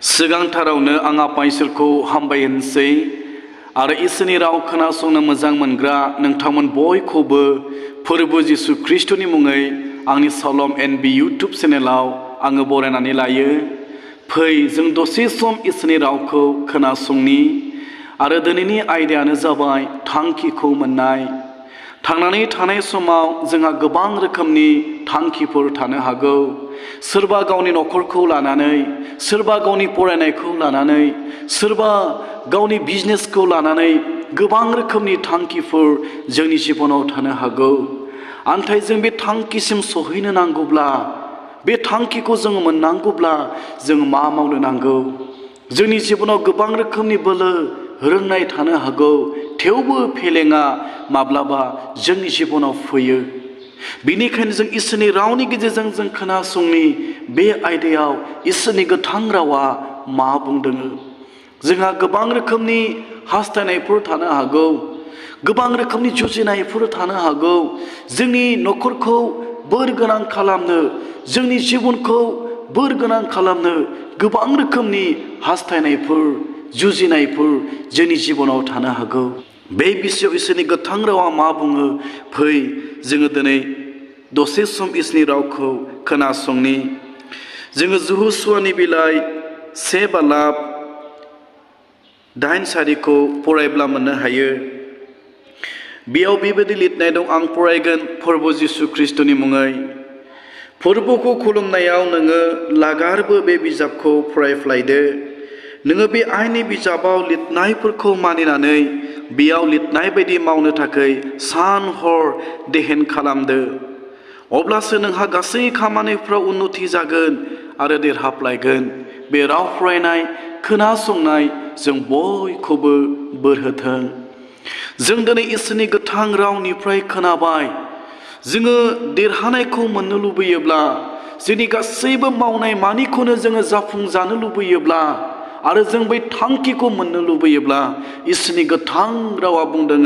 सिगांथारावनो आं आफा इसोरखौ हामबाय होनसै आरो इसोरनि राव खोनासंनो मोजां मोनग्रा नोंथांमोन बयखौबो फोरबो जिसु ख्रीष्टनि मुङै आंनि सालम एनबी यूट्यूब चेनेलाव आङो बरायनानै लायो। फै जों दसे सम इसोरनि रावखौ खोनासंनि आरो दिनैनि आयदायानो जाबाय थांखिखौ मोननाय। थांनानै थानाय समाव जोंहा गोबां रोखोमनि थांखिफोर थानो हागौ। सोरबा गावनि न'खरखौ लानानै, सोरबा गावनि फरायनायखौ लानानै, सोरबा गावनि बिजनेसखौ लानानै गोबां रोखोमनि थांखिफोर जोंनि जिबनाव थानो हागौ। नाथाय जों बे थांखिसिम सहैनो नांगौब्ला, बे थांखिखौ जों मोननांगौब्ला जों मा मावनो नांगौ? जोंनि जिबनाव गोबां रोखोमनि बोलो रोंनाय थानो हागौ, थेवबो फेलेङा माब्लाबा जोंनि जिबनाव फैयो। बेनिखायनो जों इसोरनि रावनि गेजेरजों जों खोनासंनि बे आयदायाव इसोरनि गोथां रावा मा बुंदों। जोंहा गोबां रोखोमनि हास्थायनायफोर थानो हागौ, गोबां रोखोमनि जुजिनायफोर थानो हागौ। जोंनि न'खरखौ बोर गोनां खालामनो, जोंनि जिबनखौ बोर गोनां खालामनो गोबां रोखोमनि हास्थायनायफोर, जुजिनायफोर जोंनि जिबनाव थानो हागौ। बे बिषयाव इसोरनि गोथां रावा मा बुङो? फै जोङो दिनै दसे सम इसोरनि रावखौ खोनासंनि। जोङो यहोशुआनि बिलाइ 1:8 फरायब्ला मोननो हायो। बेयाव बेबायदि लिरनाय दं, आं फरायगोन फोरबो जिसु ख्रीष्टनि मुङै। फोरबोखौ खुलुमनायाव नोङो लागारबो बे बिजाबखौ फरायफ्लायदो। नोङो बे आयेननि बिजाबाव लिरनायफोरखौ मानिनानै बेयाव लिरनाय बायदि मावनो थाखाय सान हर देहेन खालामदो। अब्लासो नोंहा गासै खामानिफ्राव उन्नति जागोन आरो देरहाफ्लायगोन। बे राव फरायनाय, खोनासंनाय जों बयखौबो बोर होथों। जों दिनै इसोरनि गोथां रावनिफ्राय खोनाबाय। जोङो देरहानायखौ मोननो लुबैयोब्ला, जोंनि गासैबो मावनाय मानिखौनो जोङो जाफुंजानो लुबैयोब्ला आरो जों बै थांखिखौ मोननो लुबैयोब्ला इसोरनि गोथां रावा बुंदों,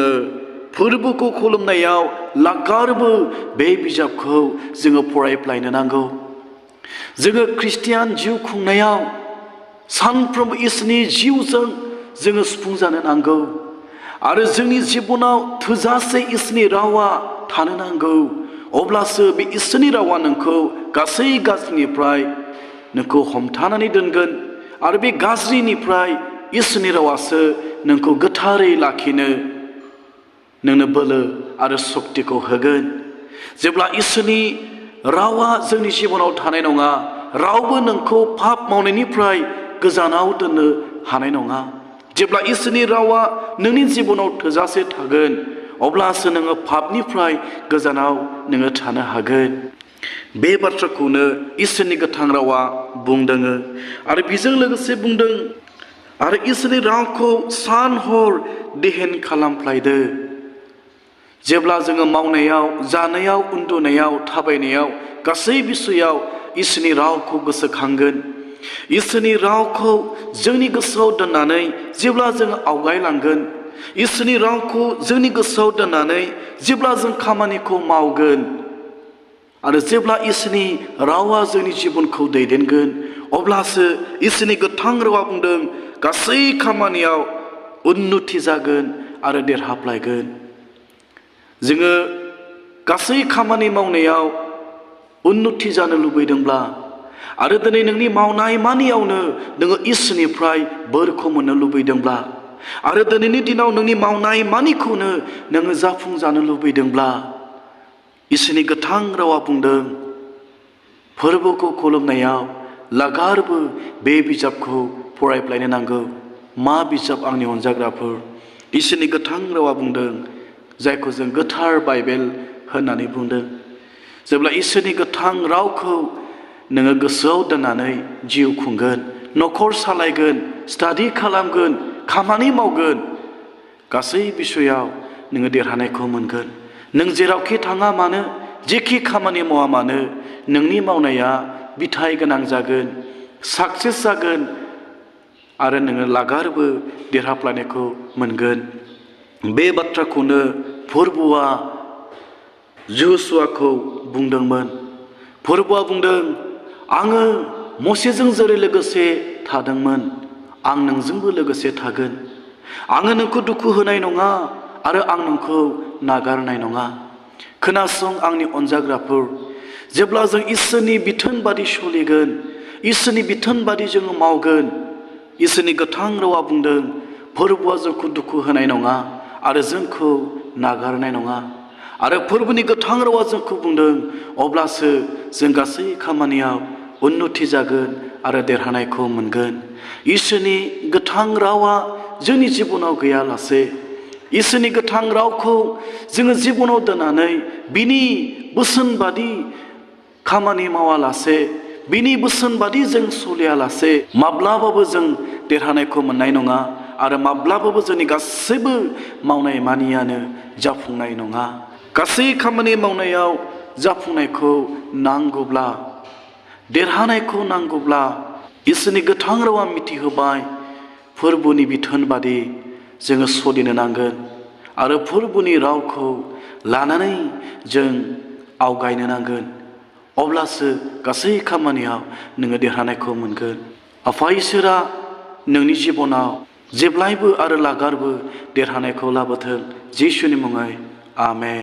फोरबोखौ खुलुमनायाव लागारबो बे बिजाबखौ जोङो फरायफ्लायनो नांगौ। जोङो ख्रिस्टियान जिउ खुंनायाव सानफ्रोमबो इसोरनि जिउजों जोङो सुफुंजानो नांगौ आरो जोंनि जिबनाव थोजासे इसोरनि रावा थानो नांगौ। अब्लासो बे इसोरनि रावा नोंखौ गासै गाज्रिनिफ्राय नोंखौ हमथानानै दोनगोन आरो बे गाज्रिनिफ्राय इसोरनि रावासो नोंखौ गोथारै लाखिनो नोंनो बोलो आरो सक्तिखौ होगोन। जेब्ला इसोरनि रावा जोंनि जिबनाव थानाय नङा, रावबो नोंखौ पाप मावनायनिफ्राय गोजानाव दोननो हानाय नङा। जेब्ला इसोरनि रावा नोंनि जिबनाव थोजासे थागोन, अब्लासो नोङो पापनिफ्राय गोजानाव नोङो थानो हागोन। बे बाथ्राखौनो इसोरनि गोथां रावा बुंदों आरो बेजों लोगोसे बुंदों, आरो इसोरनि रावखौ सान हर देहेन खालामफ्लायदो। जेब्ला जोङो मावनायाव, जानायाव, उन्दुनायाव, थाबायनायाव, गासै बिसयाव इसोरनि रावखौ गोसोखांगोन, इसोरनि रावखौ जोंनि गोसोआव दोननानै जेब्ला जोङो आवगायलांगोन, इसोरनि रावखौ जोंनि गोसोआव दोननानै जेब्ला जों खामानिखौ मावगोन आरो जेब्ला इसोरनि रावा जोंनि जिबनखौ दैदेनगोन, अब्लासो इसोरनि गोथां रावा बुंदों गासै खामानियाव उन्नति जागोन आरो देरहाफ्लायगोन। जोङो गासै खामानि मावनायाव उन्नति जानो लुबैदोंब्ला आरो दिनै नोंनि मावनाय मानियावनो नोङो इसोरनिफ्राय बोरखौ मोननो लुबैदोंब्ला आरो दिनैनि दिनाव नोंनि मावनाय मानिखौनो नोङो जाफुंजानो लुबैदोंब्ला, इसोरनि गोथां रावा बुंदों, फोरबोखौ खुलुमनायाव लागारबो बे बिजाबखौ फरायफ्लायनो नांगौ। मा बिजाब आंनि अनजाग्राफोर? इसोरनि गोथां रावा बुंदों, जायखौ जों गोथार बाइबेल होननानै बुंदों। जेब्ला इसोरनि गोथां रावखौ नोङो गोसोआव दोननानै जिउ खुंगोन, न'खर सालायगोन, स्टाडि खालामगोन, खामानि मावगोन, गासै बिसयाव नोङो देरहानायखौ मोनगोन। नों जेरावखि थाङा मानो, जेखि खामानि मावा मानो, नोंनि मावनाया बिथाइ गोनां जागोन, साक्सेस जागोन आरो नोङो लागारबो देरहाफ्लायनायखौ मोनगोन। बे बाथ्राखौनो फोरबोआ यहोशुआखौ बुंदोंमोन। फोरबोआ बुंदों, आङो मसेजों जेरै लोगोसे थादोंमोन आं नोंजोंबो लोगोसे थागोन आङो नोंखौ दुखु होनाय नङा आरो आं नोंखौ नागारनाय नङा खोनासं आंनि अनजाग्राफोर जेब्ला जों इसोरनि बिथोन बादि सोलिगोन इसोरनि बिथोन बादि जोङो मावगोन इसोरनि गोथां रावा बुंदों फोरबोआ जोंखौ दुखु होनाय नङा आरो जोंखौ नागारनाय नङा आरो फोरबोनि गोथां रावा जोंखौ बुंदों अब्लासो जों गासै खामानियाव उन्नति जागोन आरो देरहानायखौ मोनगोन इसोरनि गोथां रावा जोंनि जिबनाव गैयालासे इसोरनि गोथां रावखौ जोङो जिबनाव दोननानै बिनि बोसोन बादि खामानि मावालासे बिनि बोसोन बादि जों सोलियालासे माब्लाबाबो जों देरहानायखौ मोननाय नङा आरो माब्लाबाबो जोंनि गासैबो मावनाय मानियानो जाफुंनाय नङा गासै खामानि मावनायाव जाफुंनायखौ नांगौब्ला देरहानायखौ नांगौब्ला इसोरनि गोथां रावा मिथिहोबाय फोरबोनि बिथोन बादि जोङो सोलिनो नांगोन आरो फोरबोनि रावखौ लानानै जों आवगायनो नांगोन अब्लासो गासै खामानियाव नोङो देरहानायखौ मोनगोन आफा इसोरा नोंनि जिबनाव जेब्लायबो आरो लागारबो देरहानायखौ लाबोथों जिसुनि मुङै आमेन।